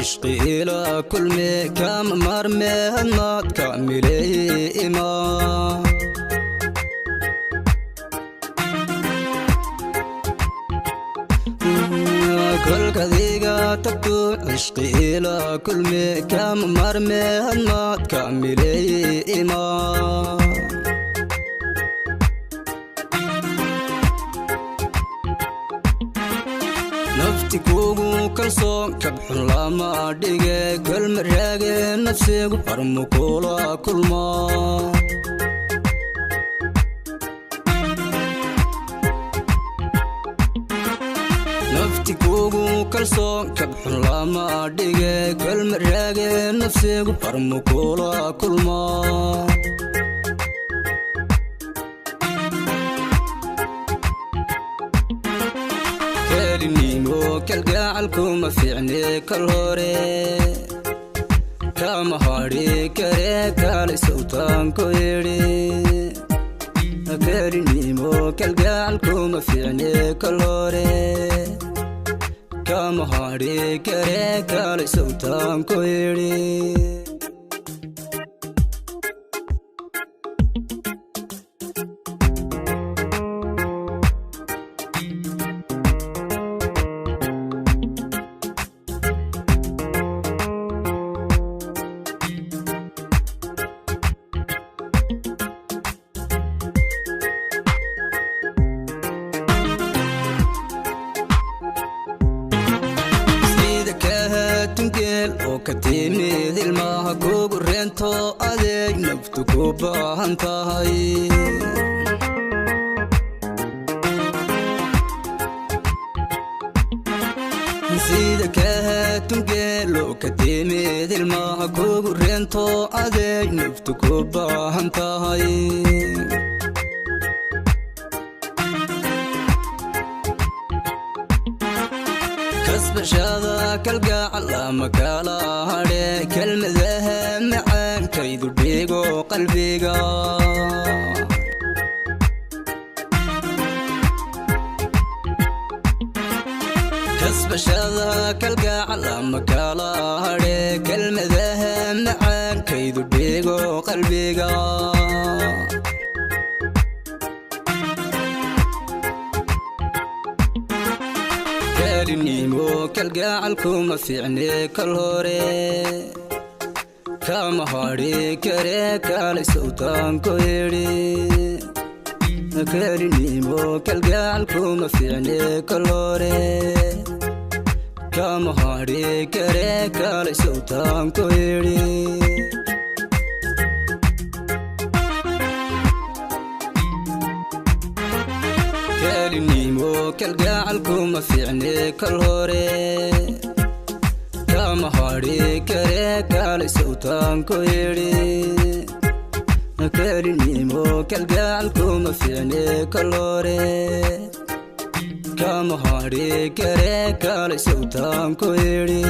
Cishqi ila kulme kama maarme hadmaad kaamiley ima. Kolkadiga tagto cishqi ila kulme kama maarme hadmaad kaamiley ima. Nafti kugu kalsoon kabxun lama dhige, kolma raage nafsigu armu kula kulma. Nafti kugu kalsoon kabxun lama dhige, kolma raage nafsigu armu kula kulma. Kelinimo kalgacalkuma fiicne kal hore, kama hadhi kare kale sawtaanku yidhi. Kelinimo kalgacalkuma fiicne kal hore, kama hadhi kare kale sawtaanku yidhi. Sida kahatungeel oo ka timid ilmaha kugu reento adeeg naftu ku baahan tahay. Sida kahatungeel oo ka timid ilmaha kugu reento adeeg naftu ku baahan tahay. Kasbashada kalgacal lama kala hadhe, kelmadaha macaankaydu dhigo qalbiga. Kasbashada kalgacal lama kala hadhe, kelmadaha macaankaydu dhigo qalbiga. Kelinimo kalgacalkuma fiicne kal hore, kama hadhi kare kale sawtaanku yidhi. Kelinimo kalgacalkuma fiicne kal hore, kama hadhi kare kale sawtaanku yidhi. Kelinimo kalgacalkuma fiicne kal hore, kama hadhi kare kale sawtaanku yidhi. Kelinimo kalgacalkuma fiicne kal hore, kama hadhi kare kale sawtaanku yidhi.